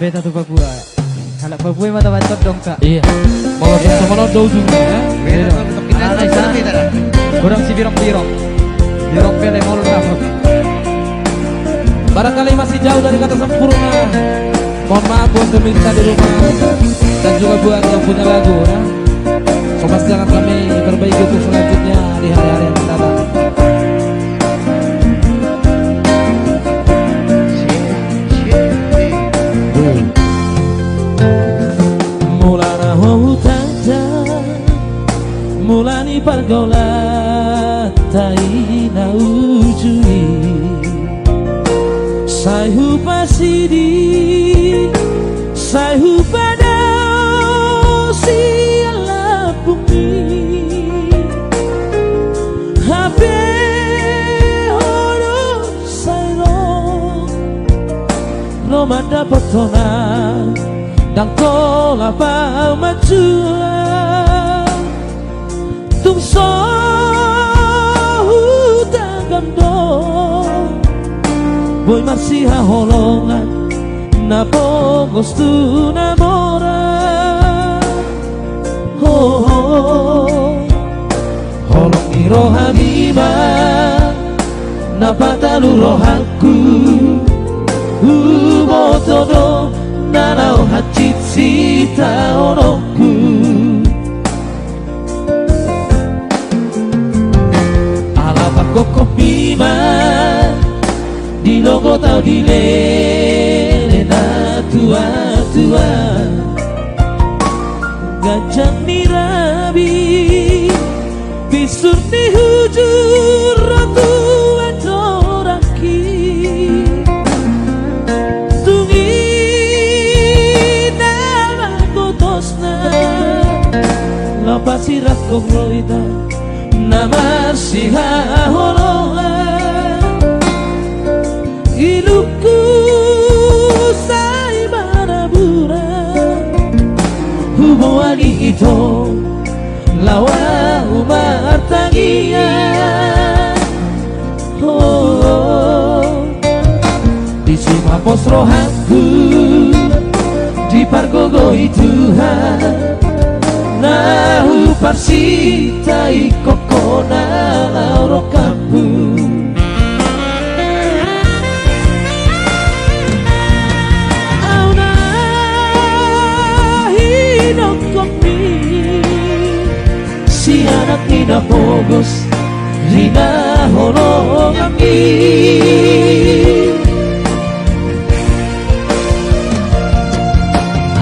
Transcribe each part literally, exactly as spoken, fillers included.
Beta tu Papua. Halak Papua i ma tabaen tondong, Kak. Iya. Molo songon on do ujungna, ya. Beta tu, untuk kita. Anak, anak, sana beta dah. Godang sibirong-birong. Birong pele molo dapot. Barangkali masih jauh dari kata sempurna. Mohon maaf buat pemirsa di rumah dan juga buat yang punya lagu, ya. Pasti akan kami perbaiki untuk selanjutnya di hari-hari yang akan datang. Mula na hutanta, mula ni pargaulan ta i na uju i. Sai hupasidi, sai hupadao sian lambungmi. Hape ho do sai ro, ro mandapot hona, ndang tolap au manjua. Tung so hutangam do, boi marsihaholongan na pogos tu na mora. Ho, ho, holong ni rohami ma na patalu rohangku. Huboto do na laho hansit sitaononku. Ala pangkopkopmi ma, dilogot au di lele na tuatua. Ganjang ni rabi, pisur ni hujur, ro tu andorangki. Tung i na mangotosna, laho pasirangkon do hita na marsihaholongan. Ilungku sai marabura, huboan ito laho au martangiang. Ho, disi ma pos rohangku, dipargogoi Tuhan, na huparsinta ingkon ho na laho rongkapku. Au na hinongkongmi sianak ni na pogos hinaholonganmi.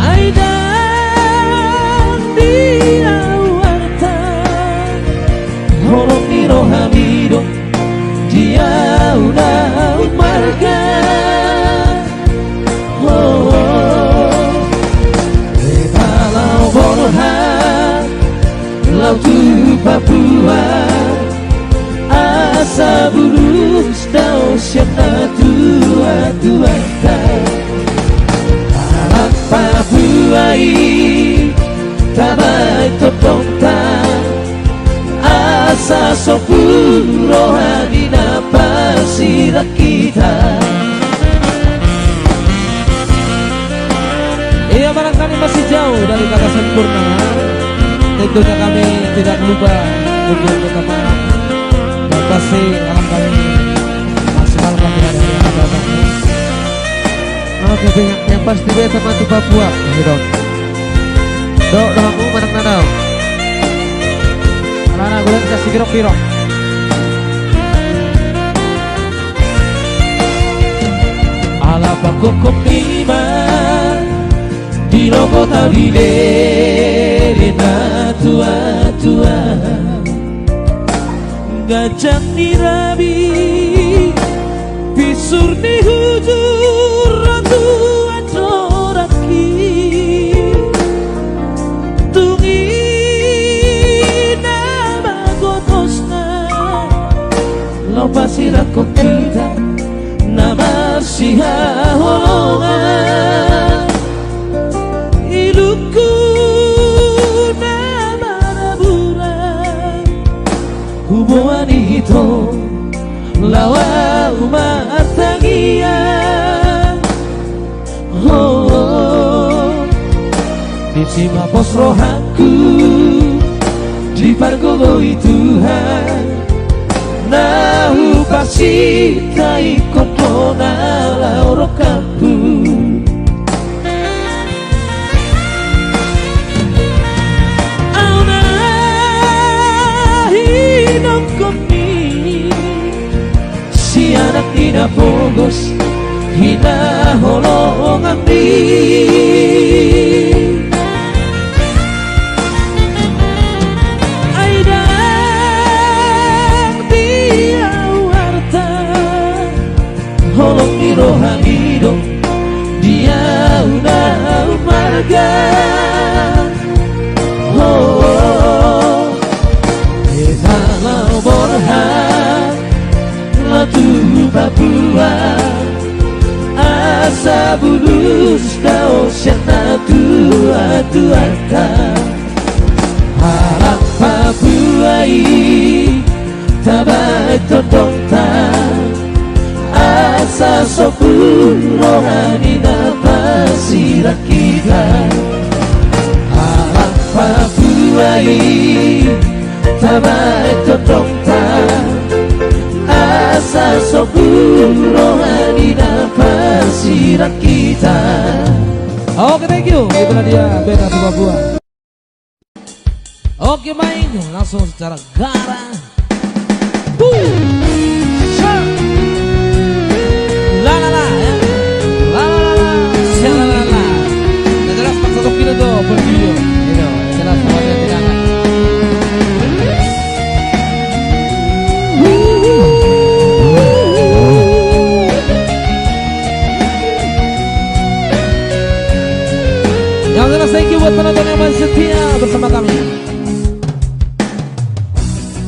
Ai ndang di au arta, holong ni rohami do di au na ummarga. Ho, ho. Beta laho borhat laho tu Papua, asa bulus dao sian natuatuanta. Halak Papua i, tabaen tondongta, asa sombu roha ni na parsirang hita. Iya, barangkali masih jauh dari kata sempurna, tentunya kami tidak lupa untuk minta maaf. Dan pasti akan kami maksimalkan di hari yang akan datang. Oke, yang, yang pasti beta ma tu Papua, gitu. Do, do hamu manang na dao. Alana godang sibirong-birong. Ala pangkopkopmi ma, dilogot au di lele na tuatua. Ganjang ni rabi, pisur ni hujur, ro tu andorangki. Tung i na mangotosna, laho pasirangkon hita na marsihaholongan. Ilungku na marabura, huboan ito laho au martangiang. Ho, Sai ma pos rohangku dipargogoi Tuhan, na hupasinta ingkon do na laho rongkapku. Au na hinongkon ni si anak ni na pogos hinaholongan ni. Ai ndang di au arta, holong ni rohami do di au na ummarga. Oh, oh, oh. Hita laho borhat laho tu Papua, asa bulus do sian natuatuanta. Halak Papua i, tabaen tondongta, asa sombun roha ni na parsirang hita. Halak Papua i, tabaen tondongta, asa sombun roha ni na parsirang hita. Oke, thank you. Itulah dia band asal Papua. Oke, main langsung secara garang. Boom! Sha! La la la, ya. La la la la. Sha la la la. Yang jelas paksa sopir itu, pergi. Gitu. Jelas, buat yang tidak. Yang jelas, thank you buat penonton yang masih setia bersama kami.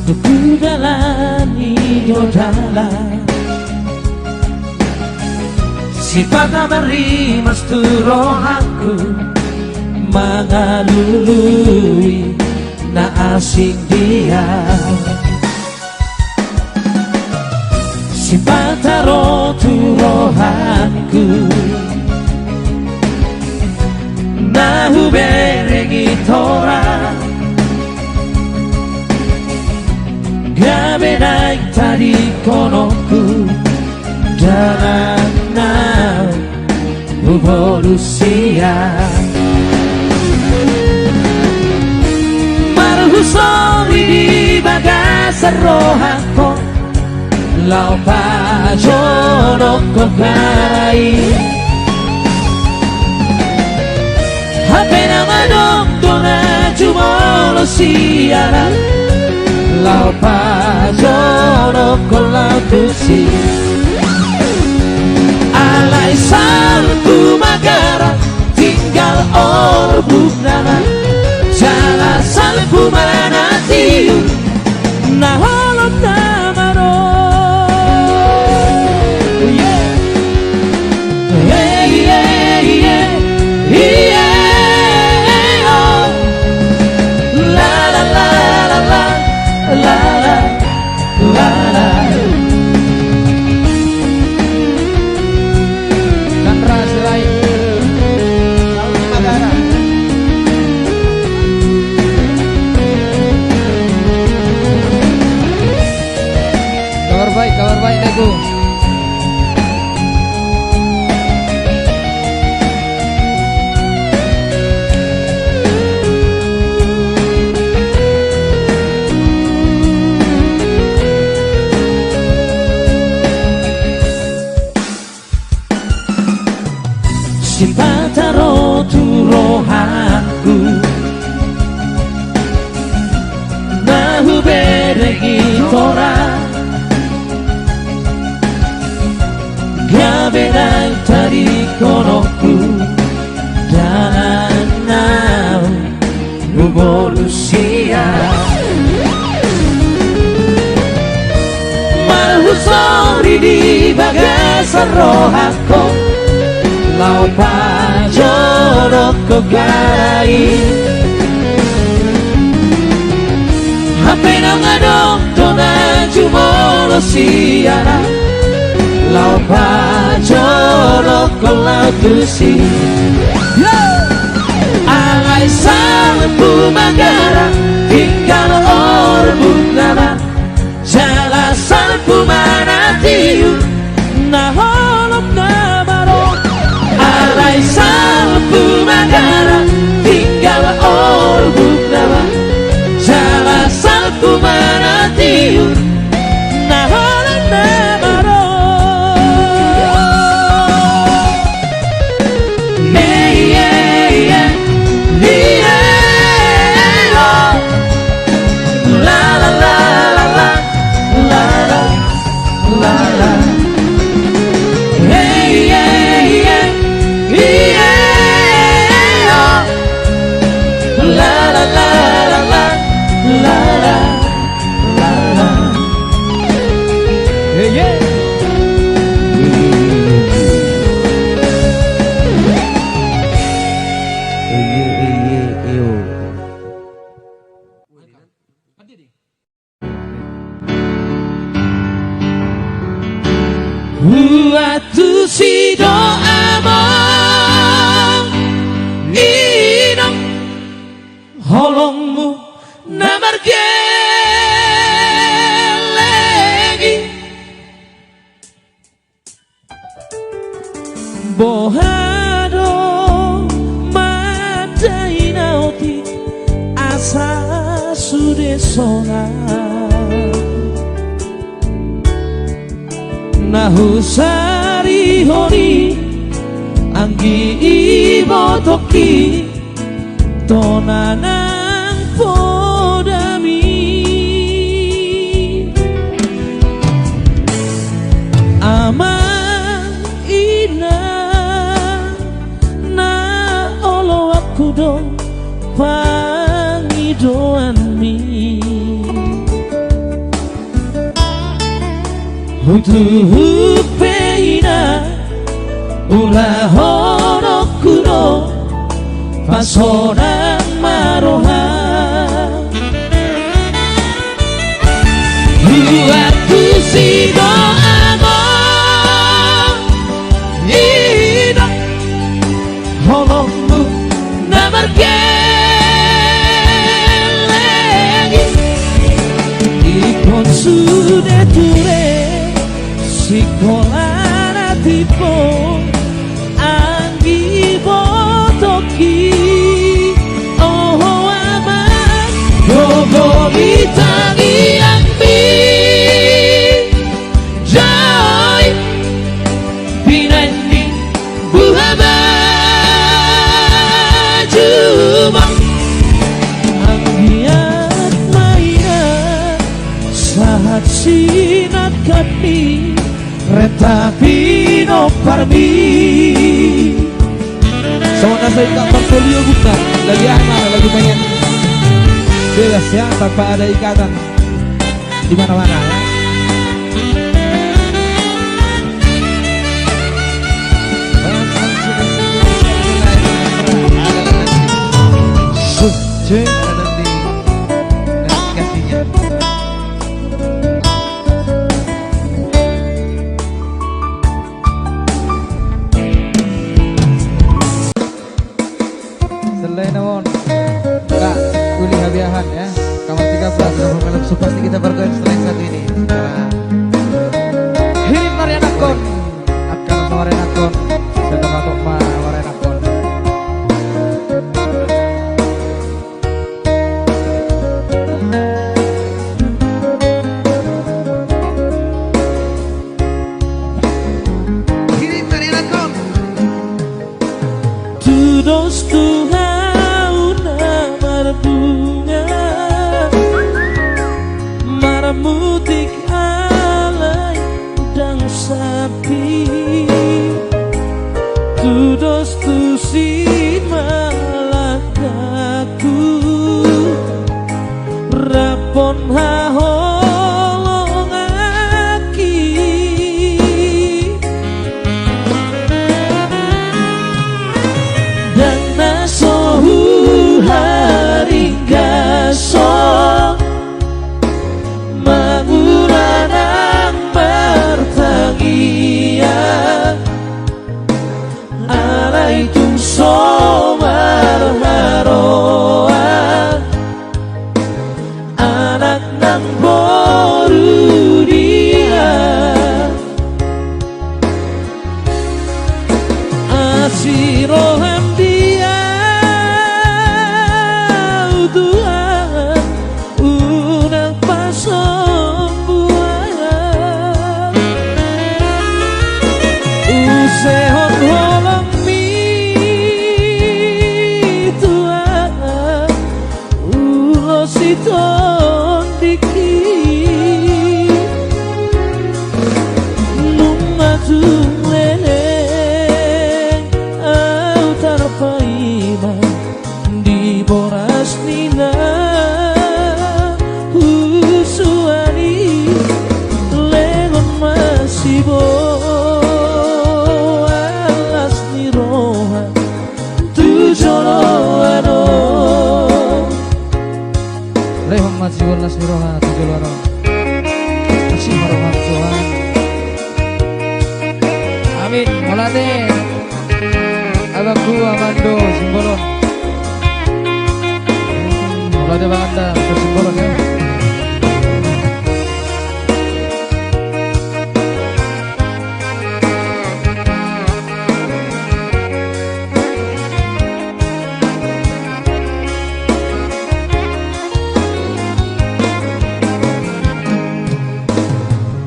Tung hudalani do dalan, sipata marrimas tu rohangku, mangalului na asing dia. Sipata ro tu rohangku, na hubereng i tora, gabe naeng tadingkononku dalan na hubolus ia. Marhusori di bagasan rohangku, laho pajonokhon hera i. Hape naung adong do na jumolo sian an, laho pajonokhon laho tusi. Alai salpu ma gara, tinggal orbuk nama, jala salpu ma na tiur, na holom nama ro. Kabar baik, kabar baik, Daegu. Sipata ro tu rohangku, na hubereng i tora, gabe naeng tadingkononku dalan na hubolus ia. Marhusori di bagasan rohangku, laho pajonokhon hera i. Hape naung adong do na jumolo sian an, laho pajonokhon laho tusi. Alai Salpu magara tinggal orbuk nama. Jala salpu manatiur na holom na maro. Alai salpu magara tinggal orbuk nama. Jala salpu manatiur na holom na maro. Huat tusi do amang, inang holongmu na margeleng i. Boha do mandainoti asa sude sonang na husarihon i, anggi ibotongki tona nang podami. Amang, inang, na oloanku do pangidoanmi. Hutuhuk pe inang, ulahononku do pasonang ma roha. Huat tusi do amang, inang, holongmu na margeleng i. Ingkon sude ture sikola na tibu, anggi ibotongki. Oho amang, gogo i tangiangmi. Joi pinain ni buha bajumon. Anggiat ma inang sahat sinangkapmi renta pinomparmi. Songon na so ingkon portfolio bukan lagi, aha, lagi pengen bebas ya, tanpa ada ikatan di mana-mana ya. Cuy. Selain on, Kak Uli Habiahan ya, kamar tiga belas, nomor malam so pasti kita bergoyang setelah yang satu ini. Karena hirim marianakkon, akan marianakkon, sedang atau ma marianakkon. Tudos tu hau na marbunga, marmutik alai ndang sapi. Tudos tusi malangkaku, rap on haholonganki. Ndang na so huharinggaso, mangula nang martangiang. Alai Siroham di au Tuhan, unang pasombuan. Usehon holongmi Tuhan, ulos i tondingki. Nunga tung leleng au tarpaima di boras ni na husuan i, lehon ma siboan las ni roha tu joloan on. Lehon ma siboan las ni roha tu joloan on. Asi ma roham Tuhan. Amin. Mauliate. Abangku Amando Simbolon. Mauliate Banganda Simbolon ya.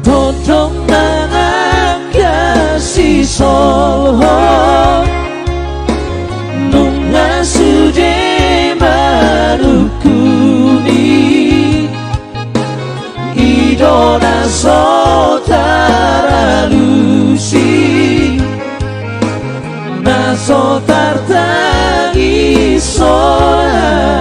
Tondong na nangkin sisolhot, nunga sude manungkuni. I do na so taralusi, na so tartangis sola.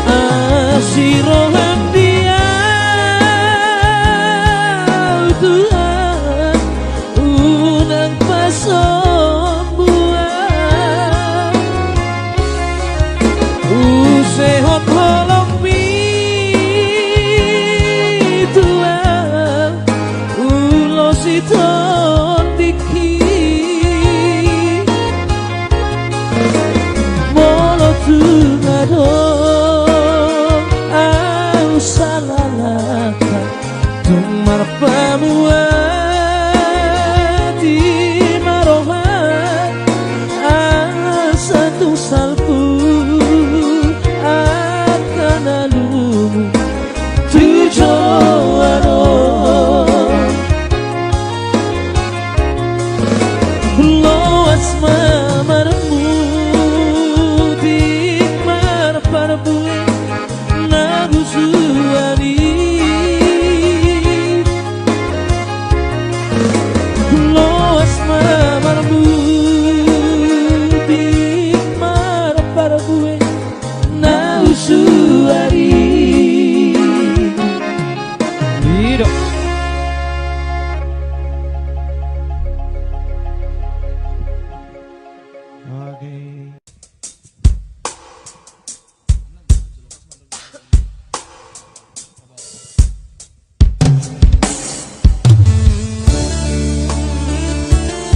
Asi roham di au Tuhan, unang pasombuan. Usehon holongmi Tuhan, ulos i tondingki. Molo tung adong au sala langka, tung marpamuati ma roha, asa tung salpu angka na lumobi tu joloan on. Loas ma marmutik marparbue na husuan i. Loas ma marmutik marparbue na husuan i. I do. Oke.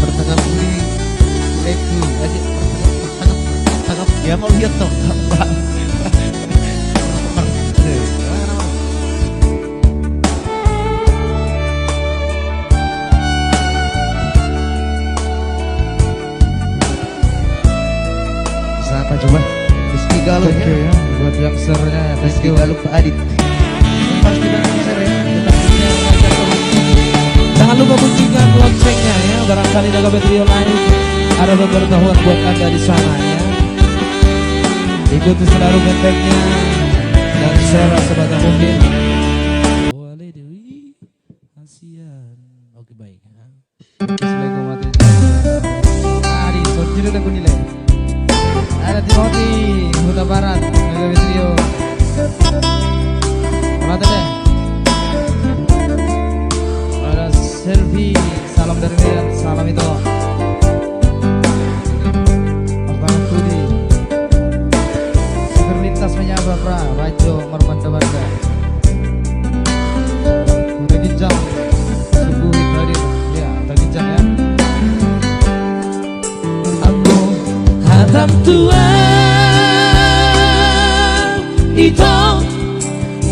Pertangkap budi, leku, aja, pertangkap, pertangkap, pertangkap. Ya, mau lihat toh, Bang. Siapa coba? Rizky Galuh, ya. Thank you, ya, buat dancernya, ya. Thank you. Rizky Galuh, Pak Adit. Pasti dancer, ya. Tetap di sini, ya. Jangan lupa bunyikan loncengnya, ya. Barangkali ada Gabe Trio lain. Ada pemberitahuan buat Anda di sana, ya. Ikuti selalu bentengnya. Dancer sebanyak mungkin. Boleh, Dewi. Kasihan. Oke, baik. Assalamualaikum warahmatullahi wabarakatuh. Adi, sortir udah kunilai. Ada Timothy, Huta Barat, Gabe Trio. Mata deh. Ada Selvi, salam dari Medan, salam itu. Pertama Tudi. Supir lintas menyapa, Pra, Rajo, Marmanda Banda. Huta Ginjang, Suku Hidro Adil. Ya, Huta Ginjang, ya. Anggo hata Tuhan i, ito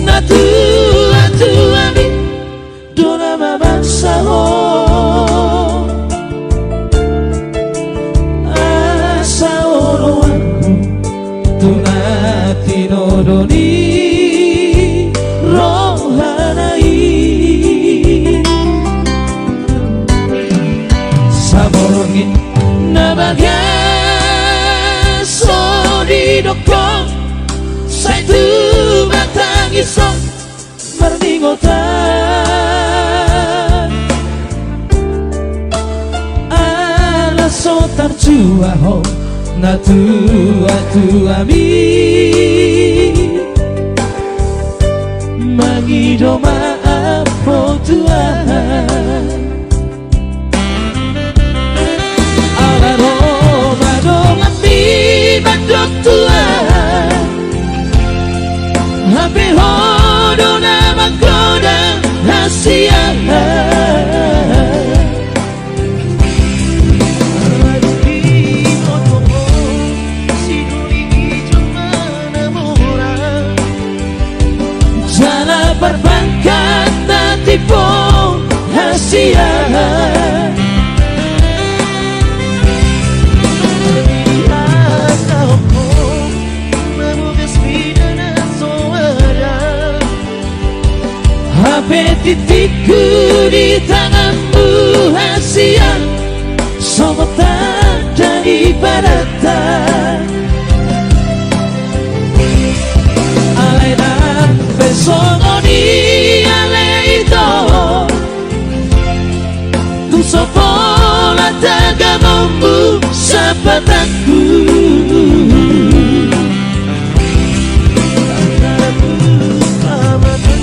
na tua-tua i do na mamansahon. Sai tumatangis ho marningotan. Ala so tarjua ho natuatuami, mangido maaf ho Tuhan. Ala ro ma donganmi mandok Tuhan, hape ho do na manggoda hasian. Ala dung diboto ho sidoli ni jolma na mora, jala parpangkat na timbo hasian. Dihatahon ho mamugas pidana so ada, hape titikku di tanganmu hasian, songon tanda di padanta. Alai nang pe songon i ale ito, tung so pola tagamonmu sampatanku. Ala dung diboto ho sidoli ni jolma na mora, jala parpangkat na timbo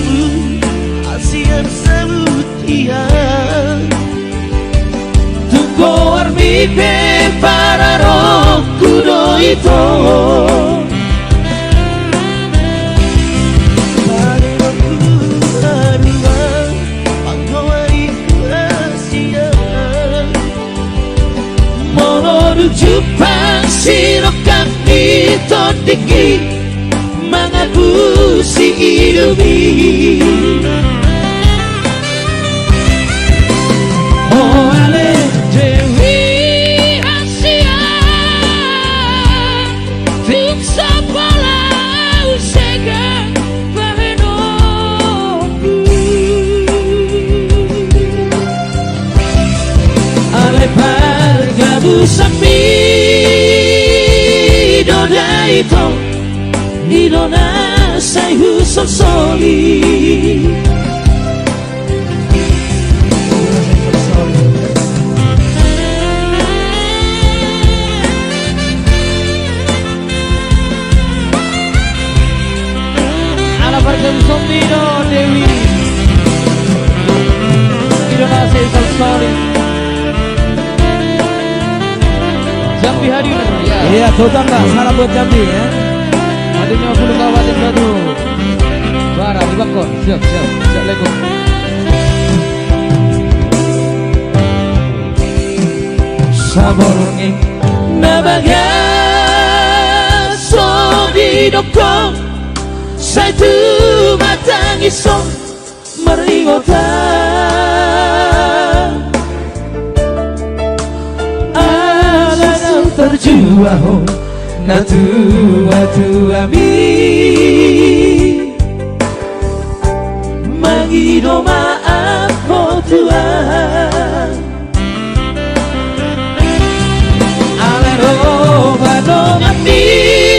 hasian. Tung goarmi pe pararohku do ito. Pararohku haduan panggoarku hasian. Molo dung jumpang sinongkap ni tondingki mangapusi idomi. O ale Dewi hasian, tung so pola usegan bahenonku. Ale pargabusanmi do da ito, i do na sai husolsoli. Ala pargabusanmi do Dewi, i do na sai husolsoli. Jambi hadir. Iya, tepuk tangan salam buat Jambi ya. Hadirnya Bulu Kabupaten Bandung. Bara di Bangkok. Siap, siap, siap, lego. Saborngin na bagas so didok ho, sai tumatangis ho marningotan. Ala so tarjua ho natuatuami, mangido maaf ho Tuhan. Ala ro ma donganmi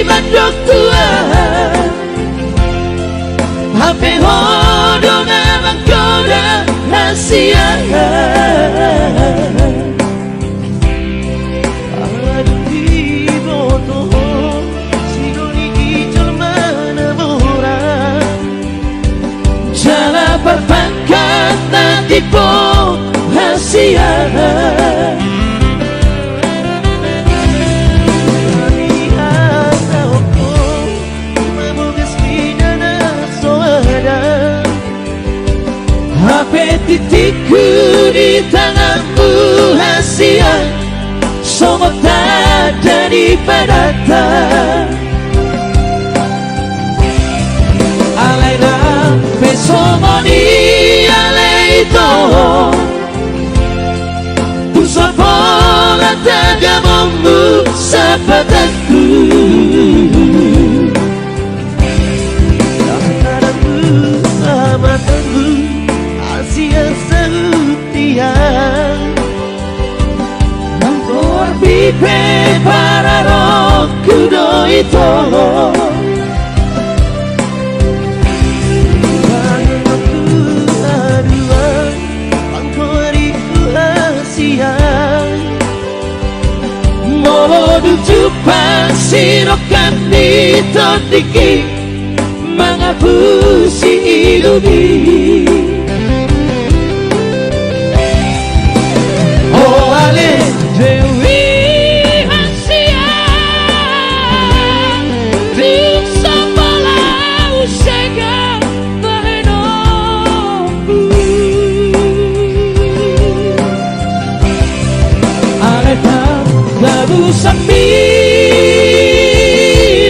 mandok Tuhan, hape ho do na manggoda hasian. Ala dung diboto ho sidoli ni jolma na mora, jala parpangkat na timbo hasian. Dihatahon ho mamugas pidana so ada, hape titikku di tanganmu hasian, songon tanda di padanta. Alai nang pe songon i ale ito, tung so pola tagamonmu sampatanku. Tanganmu, sampatanmu, hasian sautian. Nang goarmi pe pararohku Tudo ito. Bangkori hasian. Molo dung jumpang sidongkan ni tondingki, mangapusi inumi. O ale. Dewi hasian, dung sampala usekan bahenonku. Ale pargabusanmi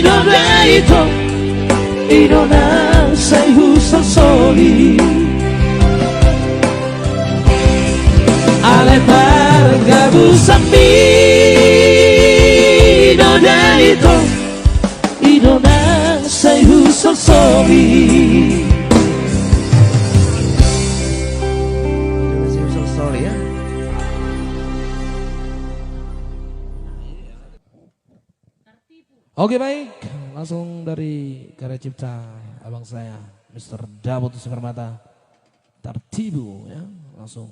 do da ito. I do na sai husolsoli. Ale pargabusanmi do da ito. I do na sai husolsoli. I do na sai husolsoli, ya. Oke, baik, langsung dari karya cipta abang saya, Mister Dabo Tusi Permata, Tartibu, ya, langsung.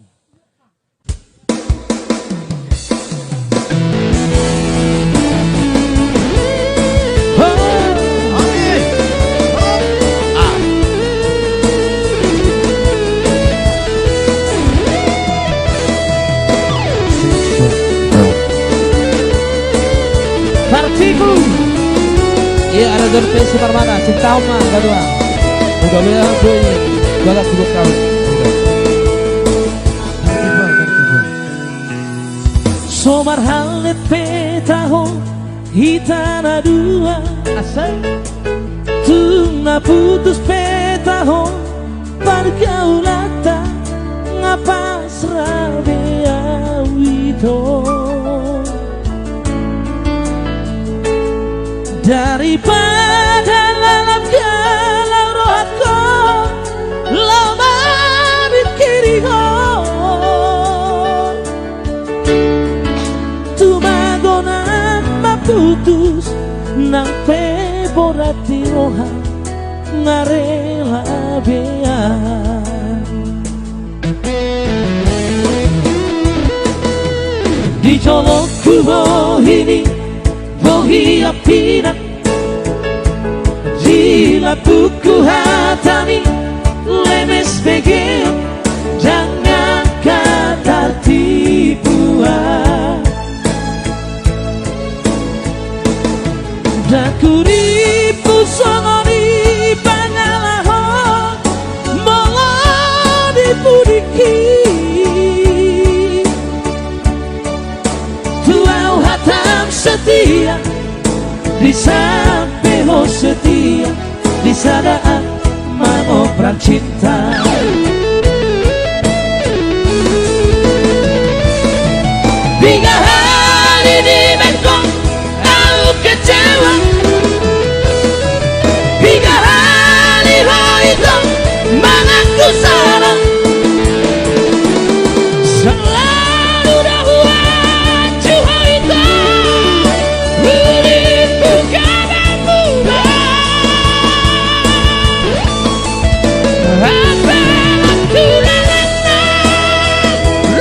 Partiku. Iya, ada Dor P S Parmata, Cinta Oma, kedua. Buka bela, boy. Balas buat kau. So marhallet pe taho hita na dua. Asal. Tung na putus pe taho, pargaulanta nga pas ra be au ito. Daripada lalap galau rohangku, laho mamingkiri ho. Tumagon ma putus, nang pe borat di roha, nga rela be au. Di jolongku bohimi, bohi ampina. Di lambungku hatami, lemes begeon, jangan kau tartipu au. Ndang huripu songon i pangalaho, molo di pudingki. Tu au hatam setia, di sampe ho setia, di sada an mangopran cinta. Piga hali dibaen ho au kecewa, piga hali ho ito mangaku salah. Selalu do huanju ho ito, ulingku gabe murah. Apa laku dalanna,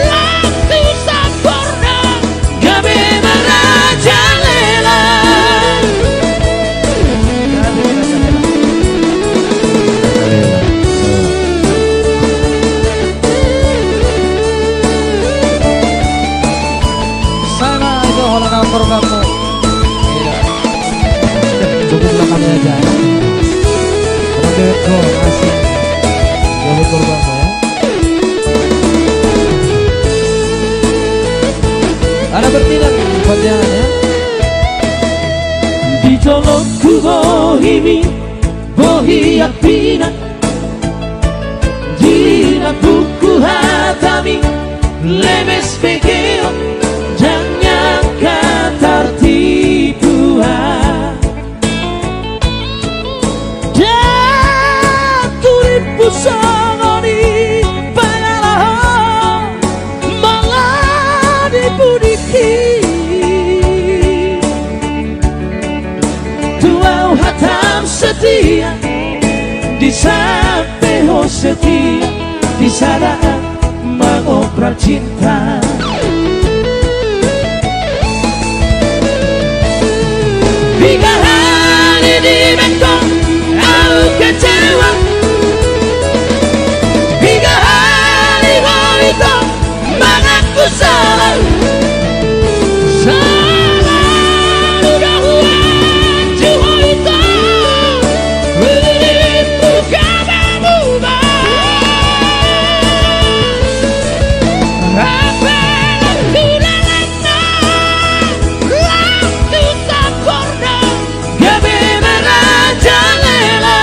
laku samporna, gabe marajalela. Sana itu holan na porgamu. Iya. Cukup lah kami aja. Oke, bro, asik. Cukup porgamu, ya. Ada bertindak, panjangan, ya. Di jolongku bohimi, bohi ampina. Di lambungku hatami, lemes begeon, jangan kau tartipu au. Ndang huripu songon i pangalaho, molo di pudingki. Di sampe ho setia di sada mangobral cinta. Piga hali dibaen ho au kecewa. Piga hali ho ito mangaku salah. Salalu do huanju ho ito, rimpu gabe muba. Apala tu dalanna langsung saporna. Gabe merajalela.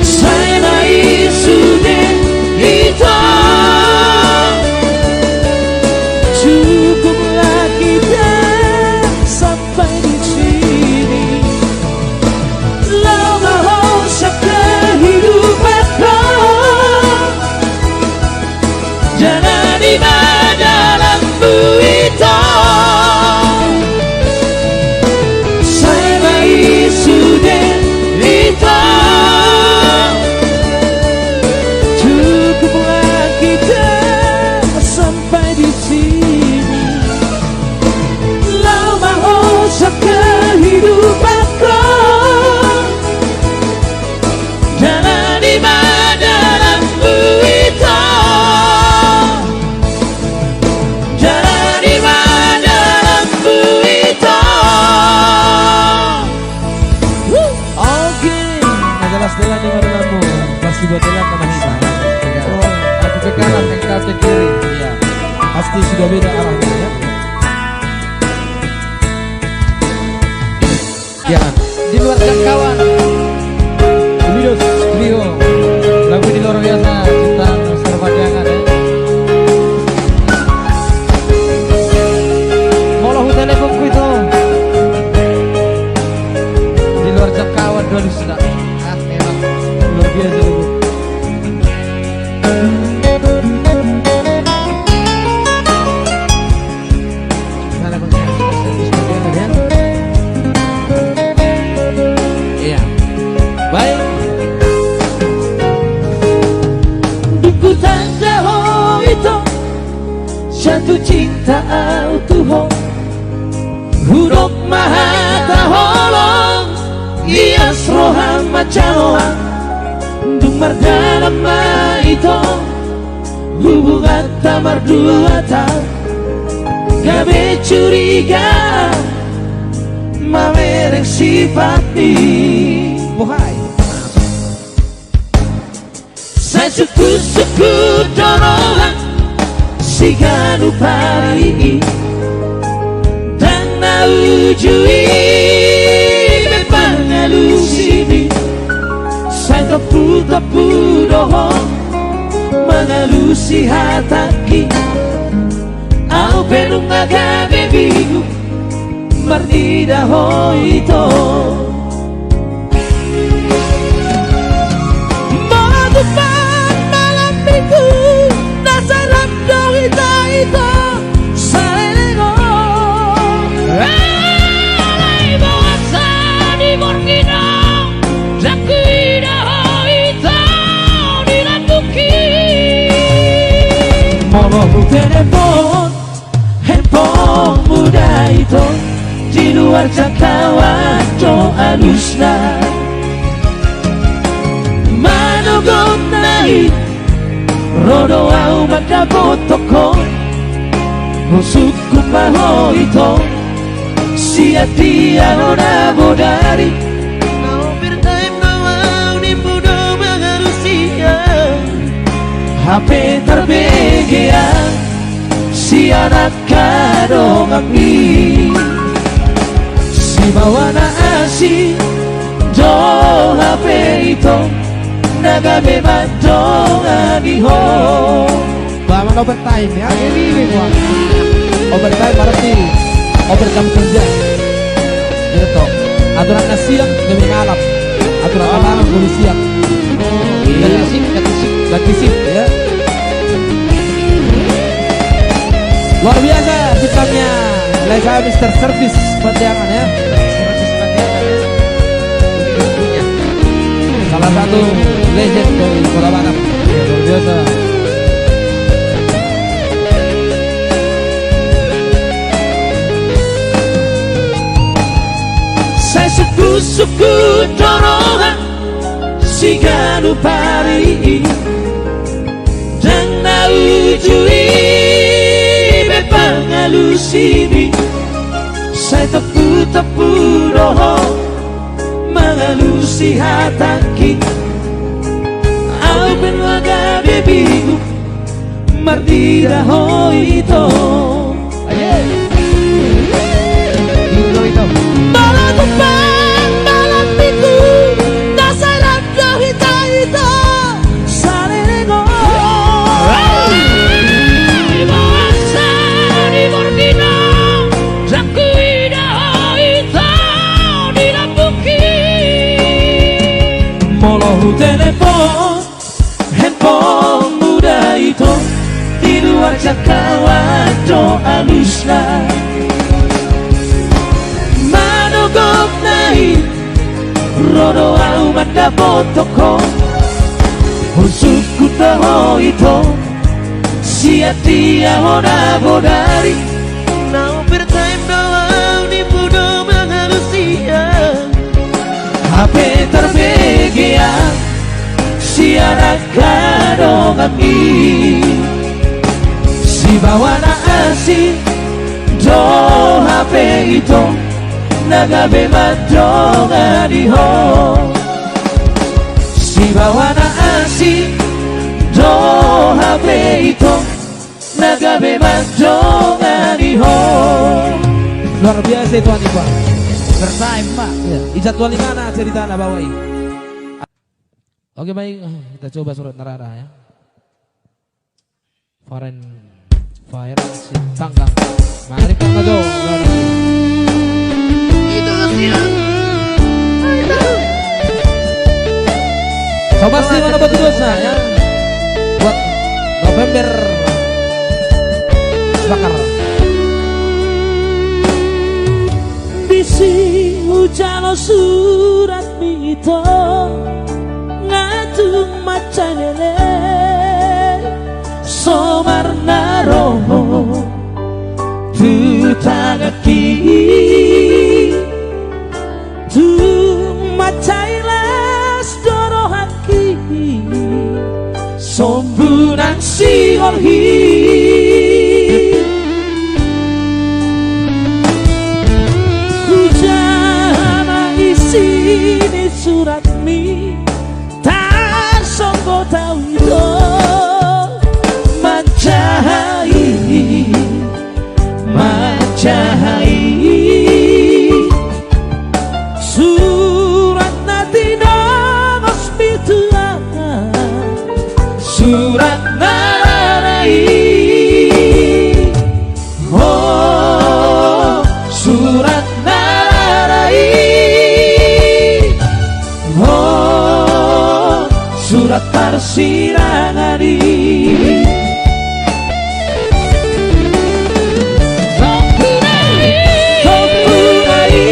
Sai ma i sude ito. Cukuplah kita sampai di sini. Laho ma ho sian kehidupanku. Jalani ma dalanmu ito. Sai ma i sude ito. Cukuplah kita sampai di sini. Laho ma ho sian kehidupanku. Jalani ma dalanmu ito. Jalani ma dalanmu ito. Oke. Nah, jelas jalani ma dalanmu. Pasti buat jalan tanah hitam. Iya. Aku ke kanan, engkau ke kiri. Iya. Pasti sudah beda arahnya, ya. Ya, di luar jangkauan. Widos Trio. Lagu ini luar biasa, ciptaan Mister Pajangan, ya. Molo huteleponku ito. Di luar jangkauan, dua dusta. Ah, enak. Luar biasa, lagu. Iya. Baik. Dung hutanda ho ito, jatuh cinta au tu ho. Hudok ma hata holong, ias roha ma jaloan. Dung mardalan ma ito, hubunganta marduata, gabe curiga, mamereng sipat ni. Bohai. Sai sungkun-sungkun do roha siganup ari i. Ndang na uju i be mangalusi i. Sai tompu-tompu do ho mangalusi hatangki. Au pe nunga gabe bingung marnida ho ito. Molo tumpak malam minggu, na sai rap do hita ito saleleng on. Alai boasa di borngin on, ndang huida ho ito di lambungki. Molo hutelepon handphonemu da ito, di luar jangkauan do alusna. Manogot na i, ro do au mandapothon ho. Ho sungkun ma ho ito, sian dia ho na bodari. Na overtime do au, nimmu do mangalusi au. Hape tarbege au sian angka donganmi. Sibawana asi do hape ito na gabe mandongani ho. Ba, mana overtime ya? Ini, ini gua. Overtime berarti overtime kerja. Gitu. Aturan na siang gabe malam. Aturan na malam gabe siang. Iya. Ganti shift, ganti shift. Ganti shift, ya. Luar biasa bintangnya. Mulai saya Mister Service Pandiangan ya. Service Pandiangan ya. Salah satu legend dari Kota Batam. Luar biasa. Sai suku-suku do roha siganup ari i. Ndang na uju i be pangalusibi. Sai tompu-tompu do ho mangalusi hatangki. Au pe nuaeng gabe bingung marnida ho ito. Aye. Ito, ito. Molo tumpak malam minggu, na sai rap do hita ito. Saleleng on. Di bawah sa di borgina, ndang huida ho ito di lambungki. Molo hutelepon handphonemu da ito, di luar jangkauan do alusna. Manogop na i, ro do au mandapothon ho. Husungkun do ho ito, sian dia ho na bodari. Na overtime do au, nimmu do mangalusi au. Hape tarbege au sian angka donganmi. Sibawana asi do hape ito na gabe mandongani ho. Sibawana asi do hape ito na gabe mandongani ho. Luar biasa itu, Anifa. Overtime, Pak. Iya. Ijatual di mana ceritana bawa i? Oke, baik. Kita coba surat na rara ya. Foreign Fire Sintanggang. Mari, Pak Majo. Itu sih. Sobat, di mana batu dosa ya? Buat November Bakar. Disi hujalo suratmi ito, nga tung mansai leleng somarna ro tu tanganki. Tung mansai las do rohangki, sombu nang sihol hi. Hujaha ma isi ni suratmi, tarsonggot au ito. Manjaha i, manjaha i, surat na tinangosmi tu au, surat na rara i. Ho, surat na rara i. Ho, surat parsirangan i. Sombuna i. Sombuna i.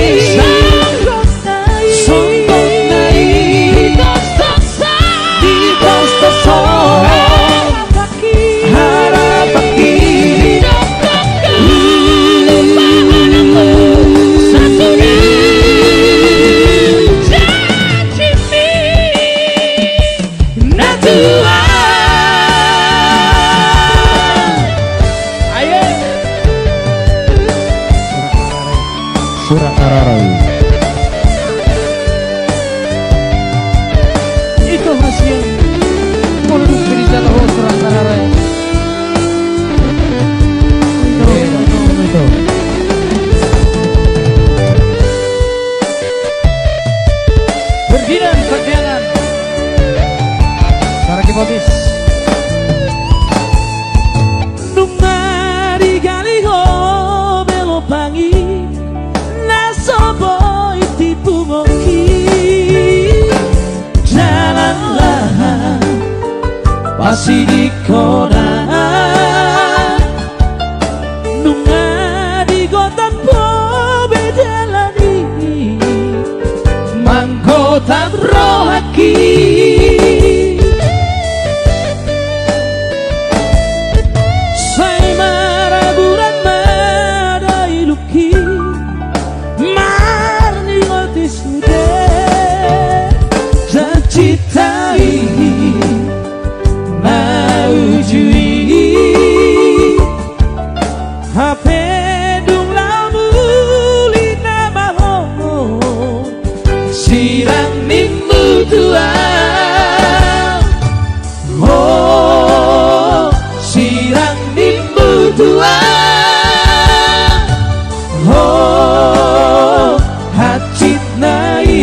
Sombuna i. Di pos-pos on. Harapanki. Sasuda janjimi na tua. Ayo. Surat na rara i. Ito hasian. Molo dung pe dijalo ho surat na rara i. Ito, ito, ito. Ferdinand Pandiangan. Saragi Botis. Nunga digali ho be lobang i, na so boi timbungki. Jalan lahan pasidinghon. Nunga digotam Sai maraguran ma dainongki marningol di sude, janjita i ma uju i. Hape dung laho muli nama ho, sirang nimmu tu ahu. Ho, sirang nimmu tu ahu. Ho, hansit na i.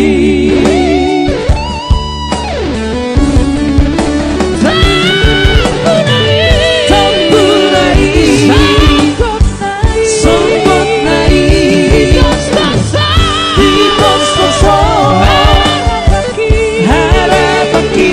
Songgot na i. Di pos-pos ho. Harapanki.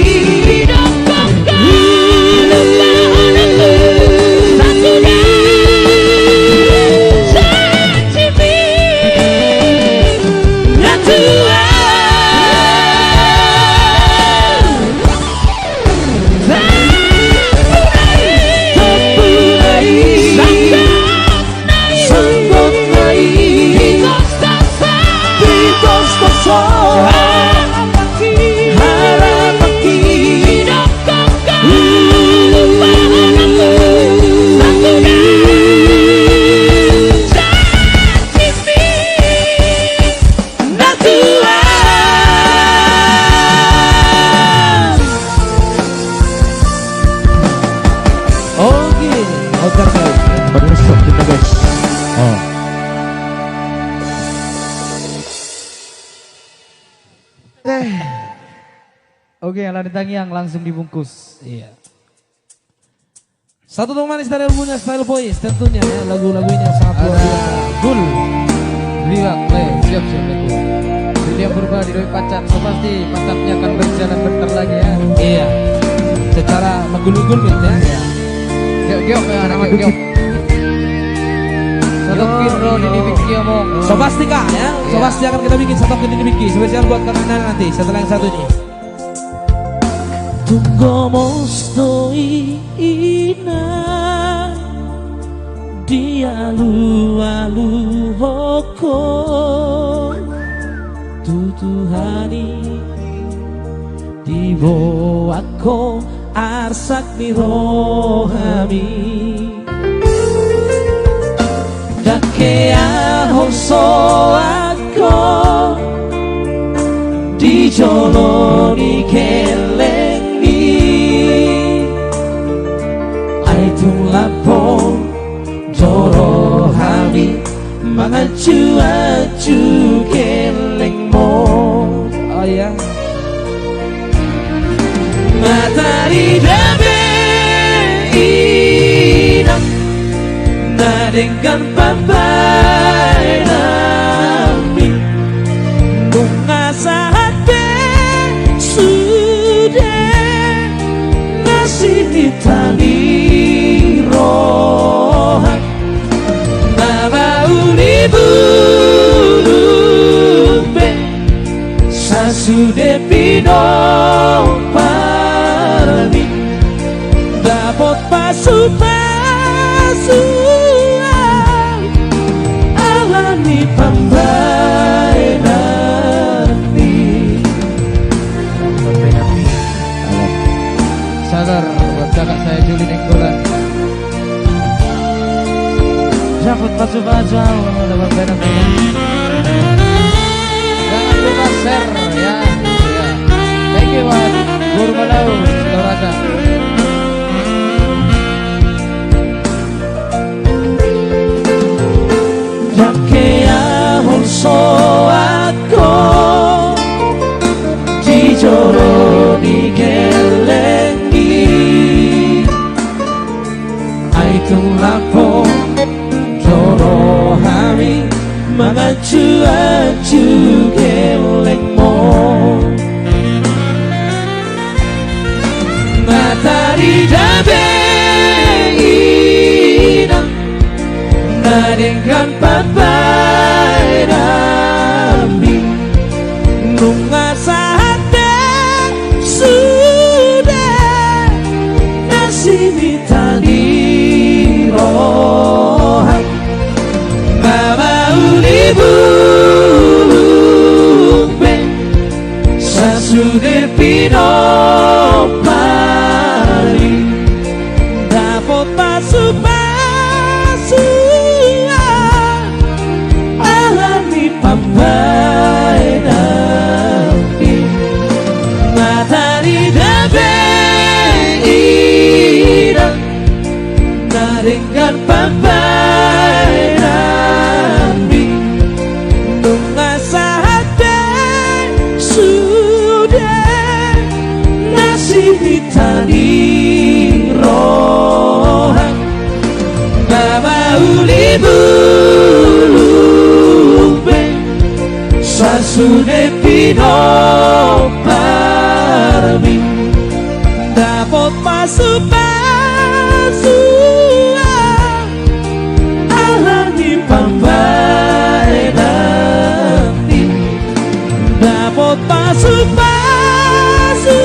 Oke, otak kau. Penuh kita, guys. Oh. Eh. Oke, ala di tangiang langsung dibungkus. Iya. Satu tong manis dari albumnya Style Boys, tentunya ya, lagu-lagu ini yang sangat luar biasa. Gul. Liwak, eh, siap, siap, siap. William Purba di Doi Pacan, so pasti Pacannya akan berjalan bentar lagi ya. Iya. Secara menggulung-gulung ya. Iya. Giok, giok, ya, anak giok, giok. Satokin ro di Dibiki, Among. So pasti, Kak, ya. So pasti akan kita bikin Satokin di Dibiki. Spesial buat Kak Nana nanti, setelah yang satu ini. Tung gomos do i inang, dialualu ho tu Tuhan i, diboan ho arsak ni rohami. Dang hea holsoan ho di jolo ni gellengmi. Ai tung lampon do rohami manganju-anju gellengmu. Oh iya. Matarida be inang na denggan pambahenanmi. Nunga sahat be sude na sihita ni roha. Na mauli bulung be sasude pinomparmi. Dapot pasu-pasu ahu ala ni pambahenanmi. Sabar buat kakak saya Juli Nainggolan. Dapot pasu-pasu ahu, dapot bena-bena. Jangan lupa share ya. Ya. Thank you buat Guru Malau, Sidoarjo. Dang hea holsoan ho di jolo ni gellengmi. Ai tung lampon do rohami manganju-anju gellengmu. Matarida be inang na denggan pambahenanmi. Nunga sahat be Pinompar i, dapot pasu-pasu ala ni pambahenan i. Na tarida be inang na denggan pambahenanmi, nunga sahat be sude na sihita ni roham. Na mauli bulung be sasude pinomparmi, dapot pasu-pasu ala ni pambahenan i, dapot pasu-pasu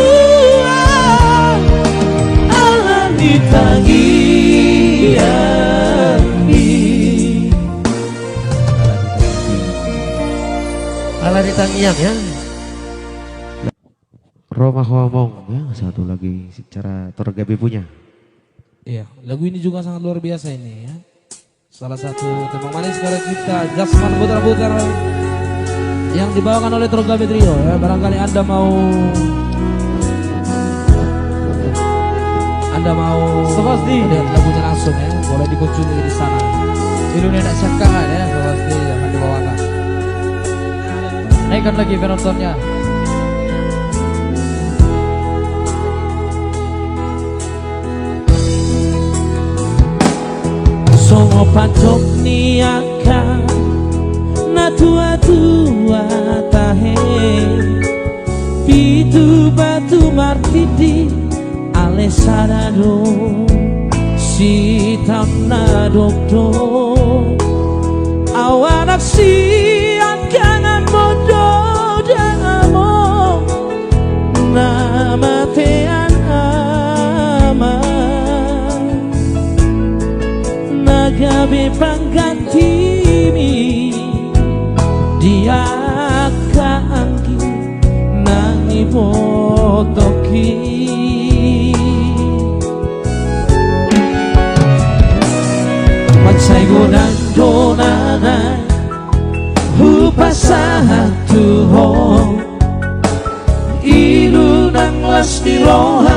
ala ni tangiang i. Ala ni tangiang, ya. Ro ma ho among, ya, satu lagi secara Tor Gabe punya. Iya, lagu ini juga sangat luar biasa ini, ya. Salah satu tembang manis karya cipta Jasman Putra Putra yang dibawakan oleh Tor Gabe Trio, ya. Barangkali Anda mau, Anda mau Seperti melihat lagunya langsung, ya, boleh dikunjungi di sana. Iluna na siangkangan, ya, seperti akan dibawakan. Naikkan lagi penontonnya. Songon pandok ni angka na tua-tua tahe, pitu batu martindi, ale sada do sitaon na dokdok. Au anak siangkangan, mondo damang na matean ama, na gabe panggantimi di angka anggi na nibotohi. Mansai godang do na naeng hupasahat tu ho, i do nang las ni roha,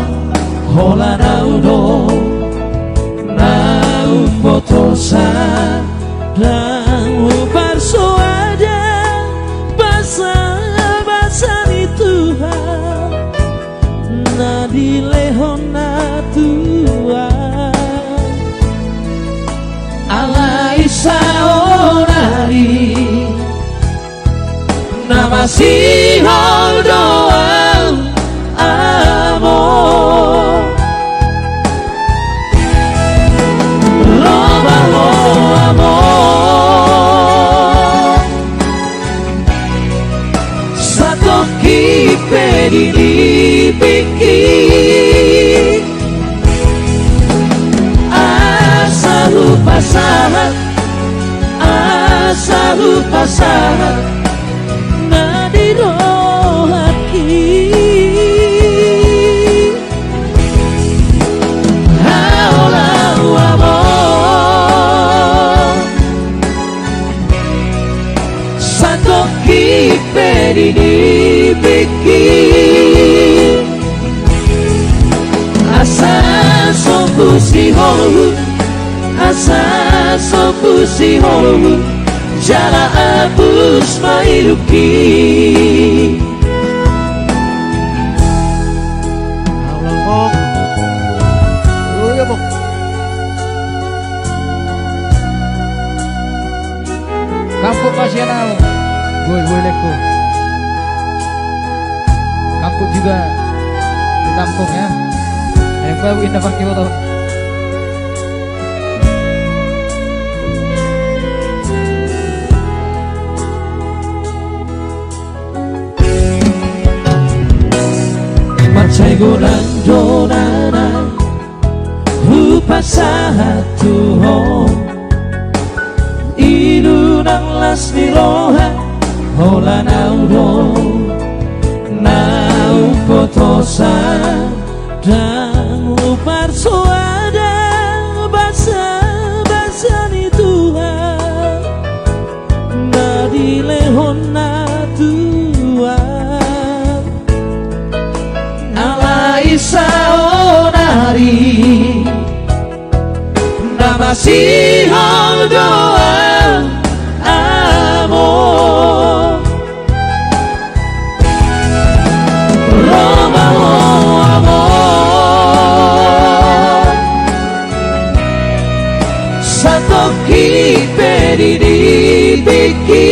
holan au do na umbotosa. Ndang huparsoada basa-basa ni Tuhan na dilehon na tua. Alai saonari na masihol do au, among. Ro ma ho, among, satongkin pe di lipingki. Asa hupasahat, asa hupasahat na di rohangki. Haola uamon, satongkin pe di lipingki. Asa sombu sihol, asa sombu sihol, jala apus ma idupki. Halo, Bong. Oh, iya, Bong. Kampung Masianau. Woi, woi, leko. Kampung juga di kampung, ya. Hebat, indah, pakai motor. Mansai godang do na naeng hupasahat tu ho, i do nang las ni roha, holan au do na umbo Tosa, ndang huparsoada basa-basa ni Tuhan na dilehonna tu ahu. Alai saonari na masihol do ahu, among. Ro ma ho, among, satongkin pe di tingki,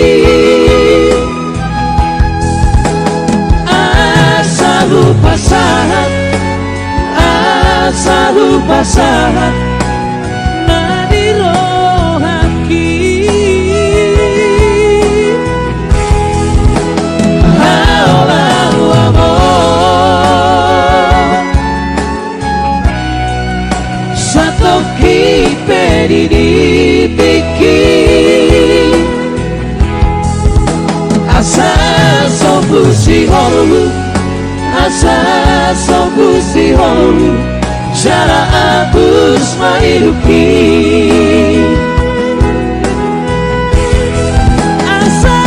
asa hupasahat, asa hupasahat na di rohangki. Ahu, ahu, among, satongkin pe di tingki, asa sombu sihol, asa sombu sihol, jala abus ma hidupki. Asa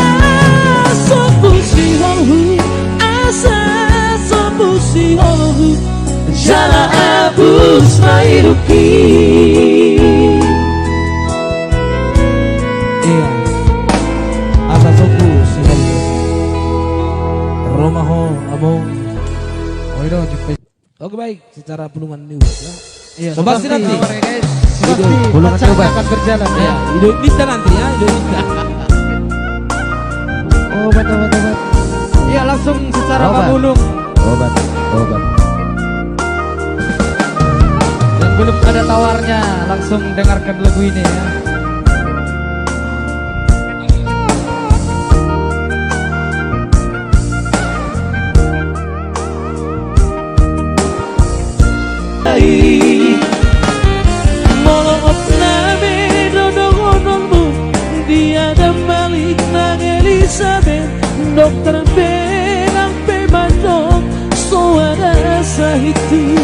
sombu sihol, asa sombu sihol, jala abus ma hidupki. Iya. Asa sombu sihol. Ro ma ho, among. Oi do, jupe. Oke, baik, secara pulungan ni ulos ya. Iya, so pasti nanti. Sabar ya, guys. Pasti pulungan acara obat akan berjalan ya. Iya, Ido Nista nanti ya, Ido Nista. Obat, obat, obat. Iya, langsung secara pamulung. Obat, obat. Dan belum ada tawarnya, langsung dengarkan lagu ini ya. Molo nunga be do dohononmu, di Adam balik nang Elisabet, dokter be nang pe mandok, so ada sahit i.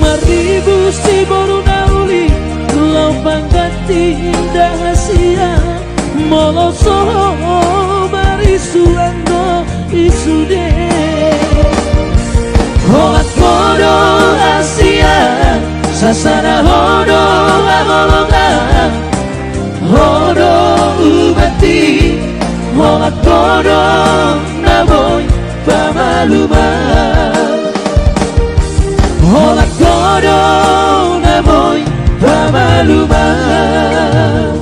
Maribus di boru na uli, laho pangganti indahan sian. Molo so ho marisuan do i sude. Holan ho do hasian, sasada ho do haholongan, ho do ubat i, holan ho do na boi pamalumon. Holan ho do na boi pamalumon.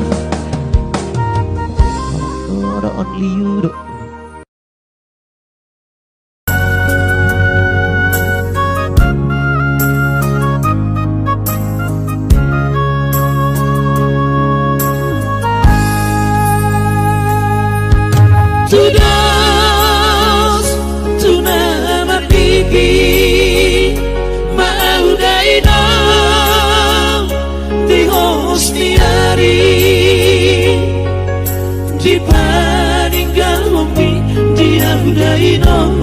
Ora only you do. Tudos tu na marniki ma ahu dainong di hos ni ari. Dipaninggalhon mi dia ahu dainong.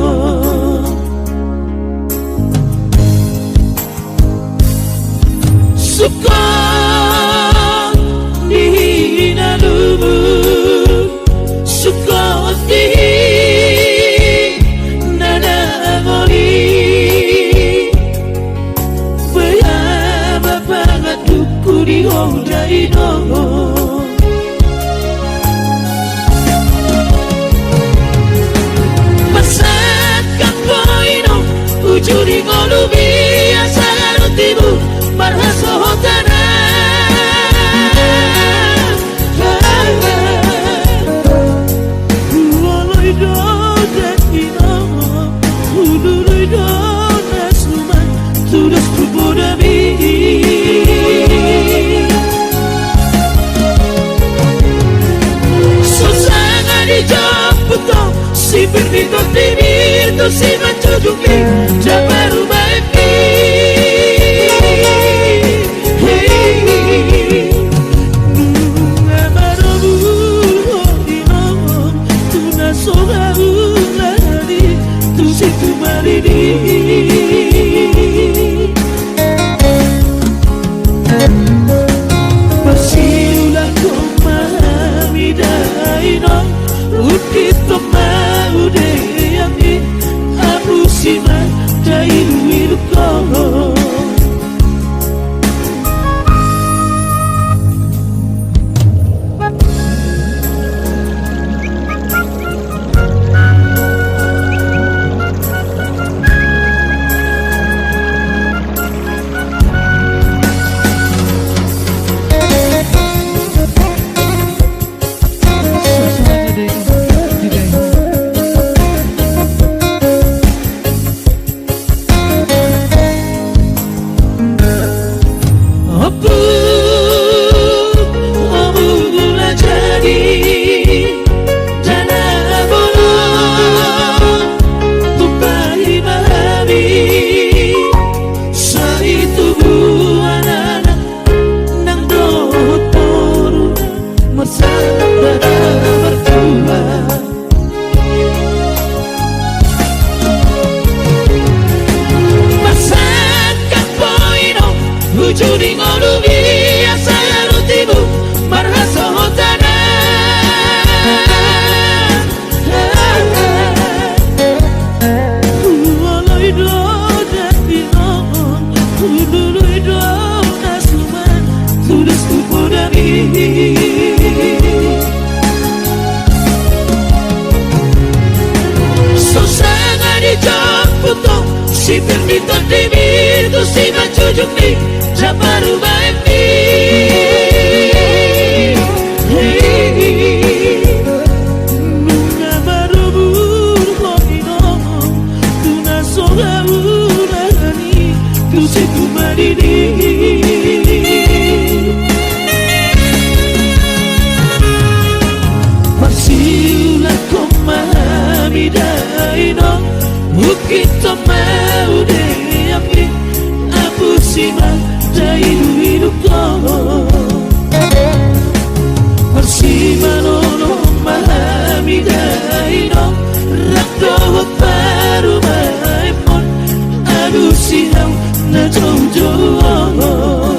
Sungkot di na lumu, sungkot di na nangoli. Baya ma pangantuku di ho dainong. Masak anggo inong uju di ngolumi asa garu tibu marhasohotan. Huoloi do daging on, hulului do na suman, tudos tu podami. So sanga dijomputhon si Pir di tondi, Pir tu si manjujungki, jala parumaenki. Hei, nunga marobu ho inong tu na so haulani, tu si tu Daidu-idu ho. Ompu, ompu na jadi dana bolon, tumpahi ma hami sai tubuan anak nang dohot boru, marsahat bada martua. Marsanggah poinom, uju ni ngolumi asa haru tibu marhasohotan. Huoloi do daging on, hulului do na suman tudos tu podami. So sanga dijompu tong sipir ni tondimi tu simanjujung ni na parumaenmi. Hei, nunga marumur ho inong tu na so haurani tu situma didi. Marsiulakhon ma hami da inong, ungkithon ma udeami, apusi ma daidu-idu ho. Marsimanono ma hami da inong, rap dohot parumaenmon, alusi hau na joujou.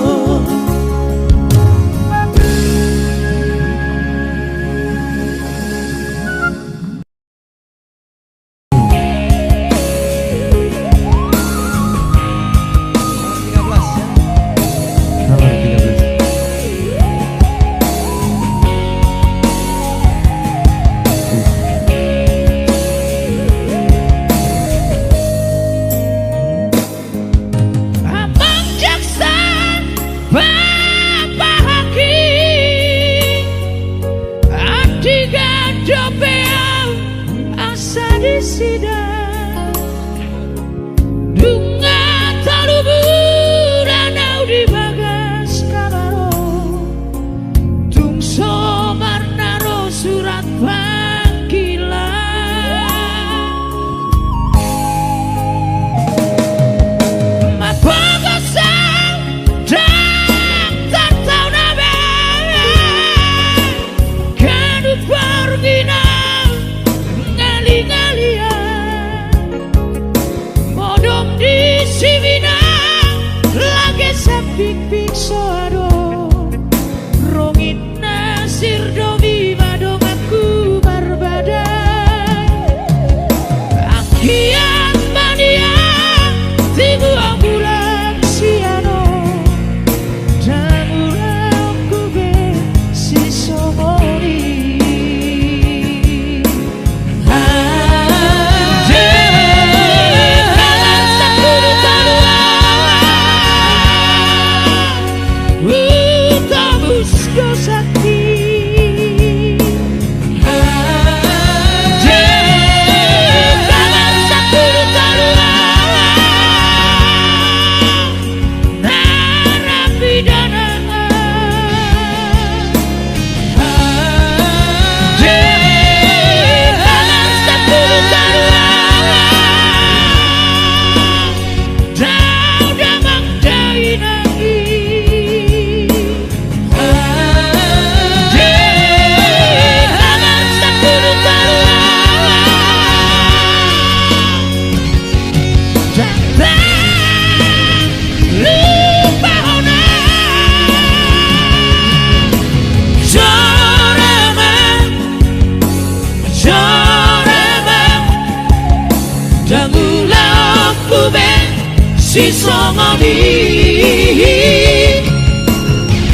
Sisongon i,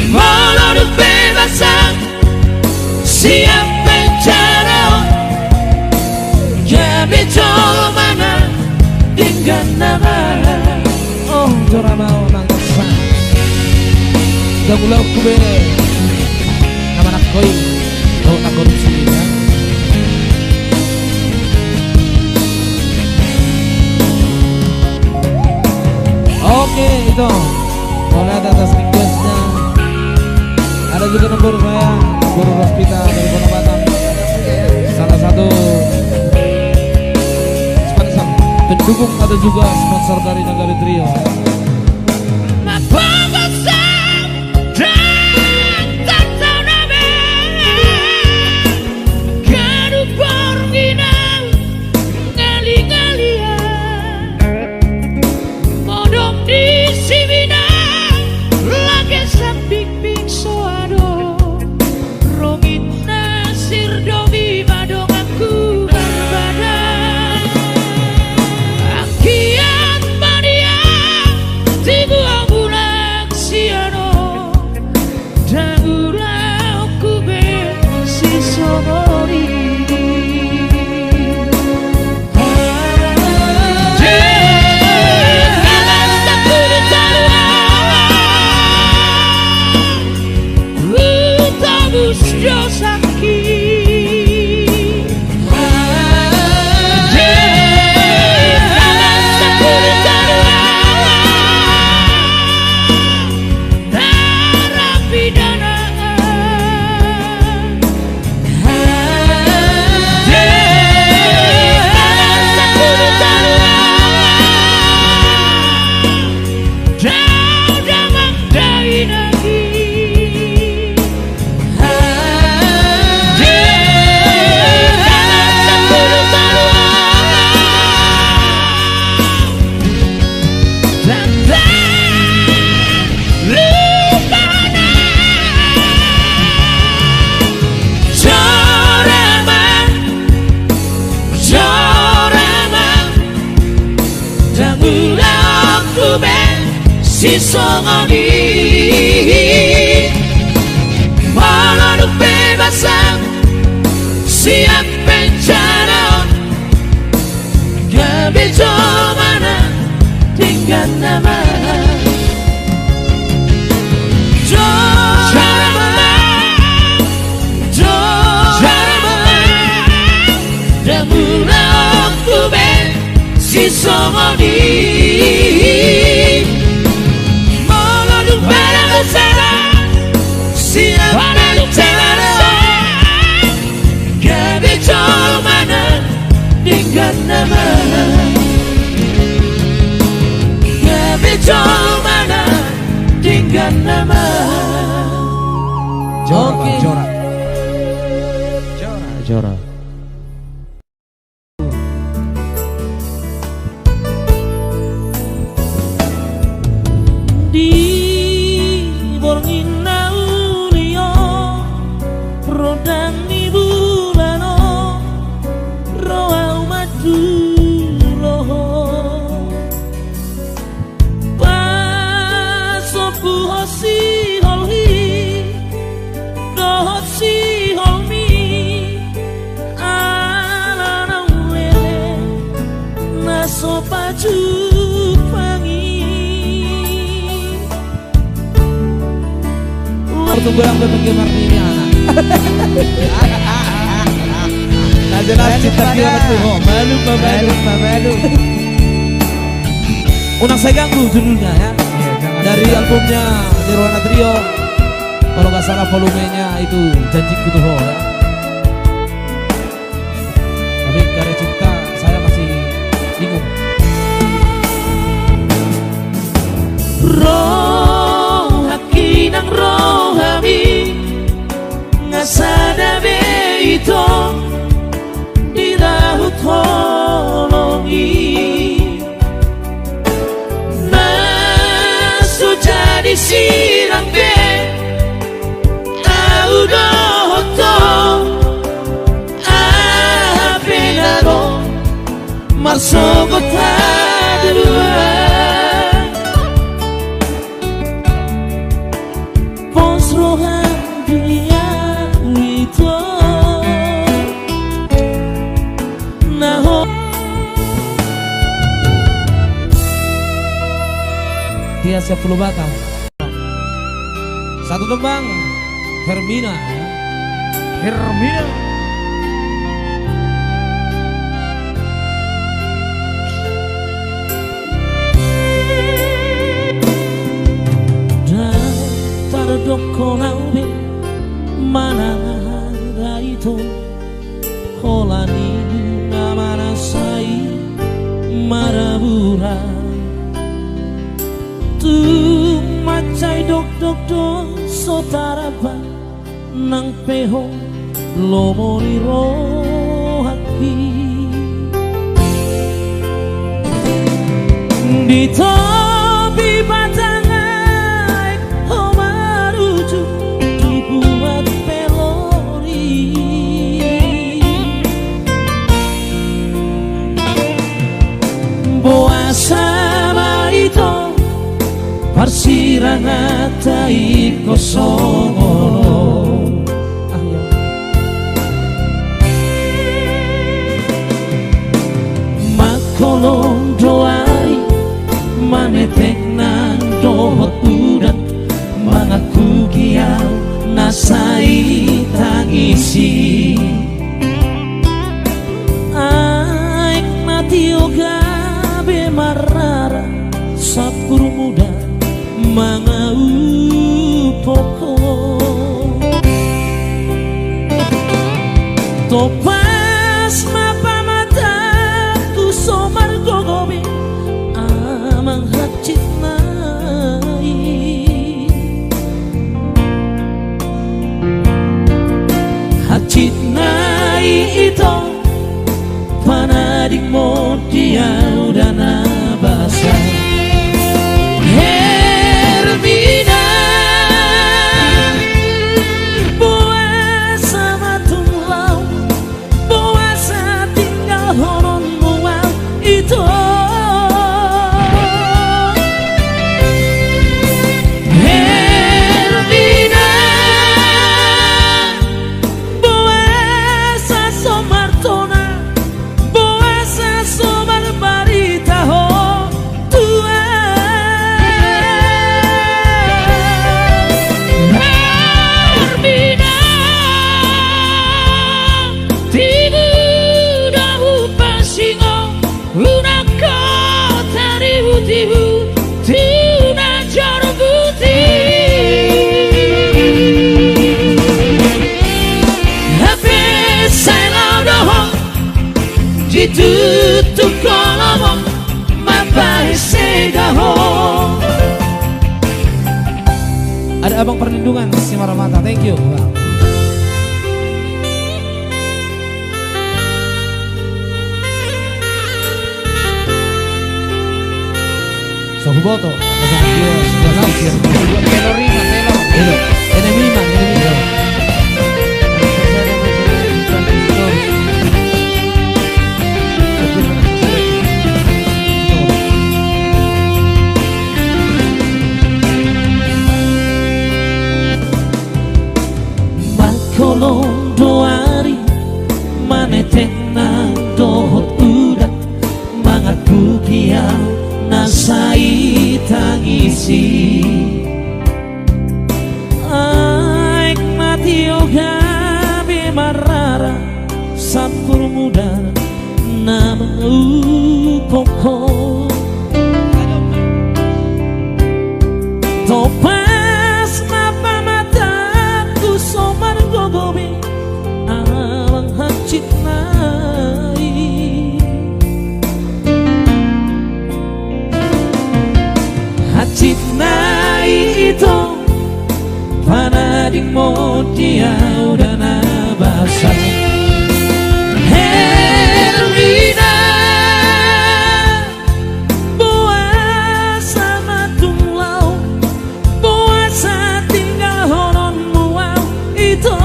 molo dung pe basang sian penjara on, gabe jolmana denggan nama. Oh, jora ma on nangkasa. Dang ulaonku be na manangkoi dohot na korupsi, ya. Oke, itu. Mauliate atas requestnya. Ada juga Nembur saya, Nembur Rospita dari Kota Batam. Salah satu sponsor, pendukung atau juga sponsor dari Nagari Trio. Modom di Sibina, lage sambing pingso adong. Rongit na sirdomi ma donganku marbadai. Anggiat ma dia tibu au mulak sian on. Dang ulaonku be sisongon i. Tobus dosangki. Dang ulaonku be sisongon i. Molo dung pe basang sian penjara on, gabe jolmana denggan nama. Jolma, jolma, dang ulaonku be sisongon i. Molo dung pe na basara sian penjara on, gabe jolmana denggan nama. Gabe jolmana denggan nama. Jora, oke. Jora. Jora, jora. Di borngin na uli on, ro dang ni bulan on, ro au mandulohon. Pasombuhon siholhi dohot siholmi, ala na hulele na so pajumpang i. Pertumbuhan penggemar ini anak. Nah, jelas cinta piala tuh, ho. Malu, malu, malu. Unang Sai Ganggu judulnya, ya. Iya, jangan. Dari albumnya Nirwana Trio. Kalau nggak salah volumenya itu Janjiku tuh, ho, ya. Tapi karya cipta saya masih bingung. Rohangki nang rohami, nga sada be ito di dahut holong i. Na so jadi sirang be au dohot ho, aha pe na ro marsogot haduan. Tia siap puluh bata. Satu tembang, Hermina. Hermina. Ndang tardokkon au be manang aha ito. Holan i na manasai marabura. Tung mansai dokdok do so taraba nang pe ho lomo ni rohangki. Di topi batang aek ho marujung dibuat pe lori. Boasa ma ito parsiranganta ingkon songon on. Mangkolom do ari manetek nang dohot udan, mangangkupi au na sai tangisi. Aek na tio gabe marrara, sampur muda mangauphon ho. Tompas ma pamatangku so margogo be amang hansit nai. Hansit nai ito, panadingmon di au da na basa. Hermina, boasa ma tung laho, boasa tinggalhononmu au ito. Hermina, boasa so martona, boasa so marbarita ho tu au. Hermina, tibu do hupasingot unang ho taributibu tu na jorbuti. Hape sai laho do ho ditutup ho lomo mambahen sega ho. Ada Abang Perlindungan Simarmata, thank you, Bang. So huboto. Tenor ima, tenor. Ini, ini ima, ini ima. Mangkolom do ari manetek nang dohot udan, mangangkupi au na sai tangisi. Aek na tio gabe marrara, sampur muda na mangauphon ho. Tompas ma pamatangku so margogo be amang hansit nai. Hansit nai ito, panadingmon di au da na basa. Hermina, boasa ma tung laho, boasa tinggalhononmu au ito.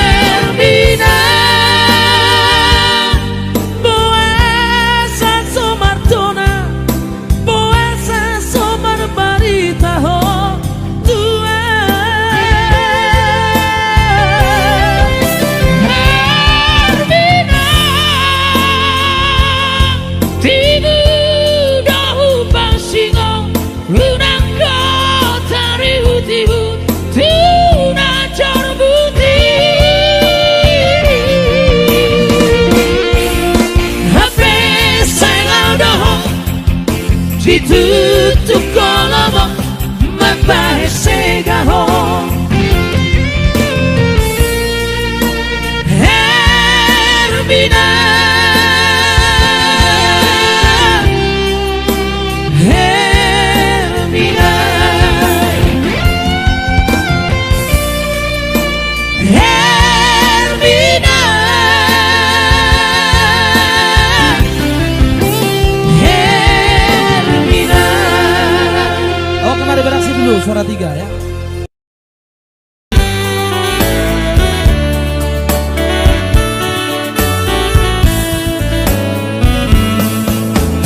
Hermina, boasa so martona, boasa so marbarita Suara tiga, ya.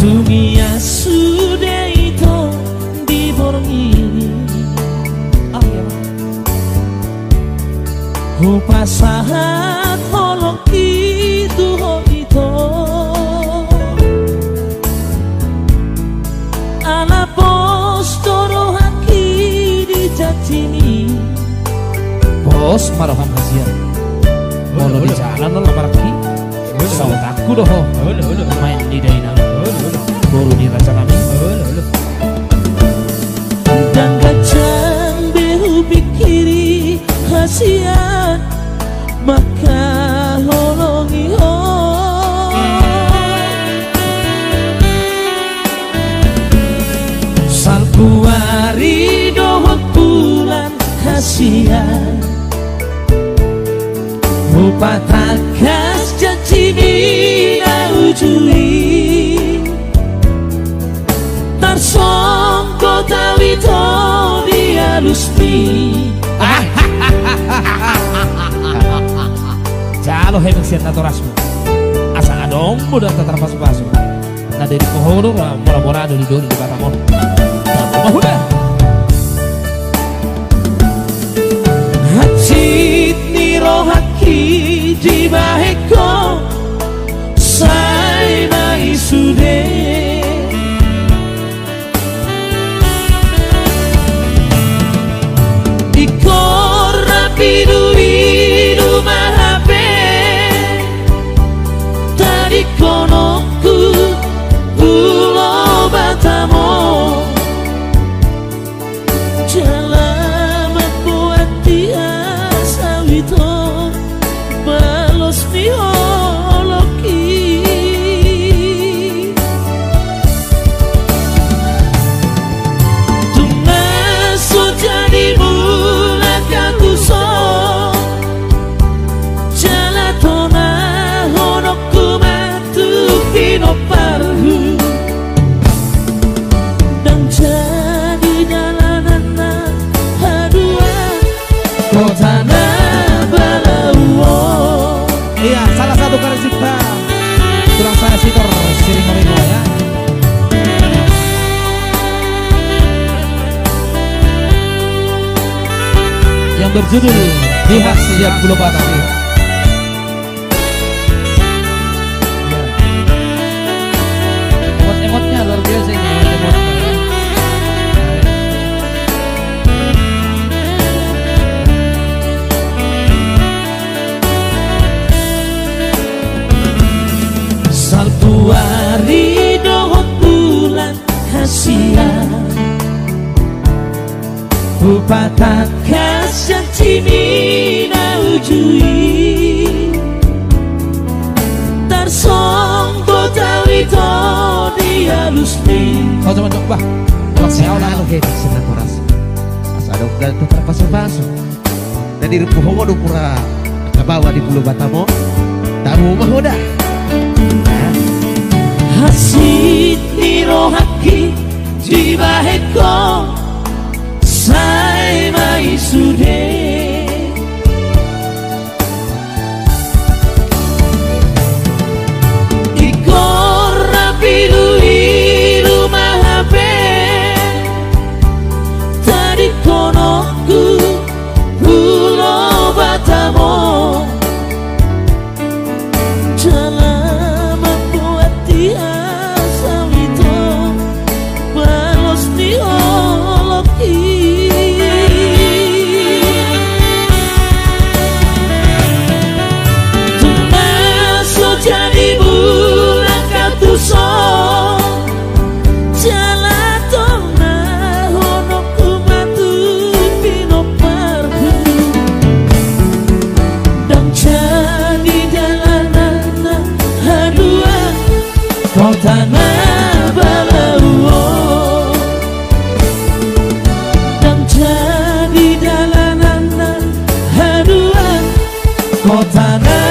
Dung i sude ito di borngin. Ah, ya. Hupasahat holongki tu ho ito. Ala pos do rohangki di janjimi. Pos ma roham hasian. Molo di jalan do lamarki. Sautangku do ho. Maen ni dainang. Boru ni raja nami. Ndang ganjang be hupingkiri hasian. Mangkaholongi ho. Salpu ari dohot bulan hasian. Hupatangkas janjimi na uju i. Tarsonggot au ito di alusmi. Jalo hemeng sian natorasmu. Asa adong mudar ta tarpasupasu. Na diri pohon do mora-mora do di doli di Batam on. Mahuda. Hansit ni rohangki dibahen ho. Sai ma i sude. Ingkon na pinuidu ma hape tadingkononku Pulo Batam on. Jala mamboan tias au ito balos ni holongki. Tung na so jadi mulak au tuson, jala tonahononku ma tu pinomparhu. Ndang jadi dalananna haduan Kota Nabalau on. Iya, salah satu karya cipta tulang saya Sitor Siringoringo, ya. Yang berjudul Di Hasian Pulo Batam, ya. Emot-emotnya luar biasa ini, emot-emotnya, ya. Salpu ari dohot bulan hasian. Hupatangkas janjimi na uju i. Tarsonggot au ito di alusmi. Kau cuma coba. Kau selalu happy senang horas. Asa adong dalan ta tarpasupasu. Na diri pohon do mora na bawa di Pulo Batam on. Tabo ma ho da. Hansit ni rohangki dibahen ho. Sai ma i sude. Ingkon na pinuidu ma hape tadingkononku Pulo Batam on. Jala mamboan tias au ito balos ni holongki. Tung na so jadi mulak au tuson, jala tonahononku ma tu pinomparhu. Ndang jadi dalananna haduan Kota Nabalau on. Ndang jadi dalananna haduan Kota Nabalau on.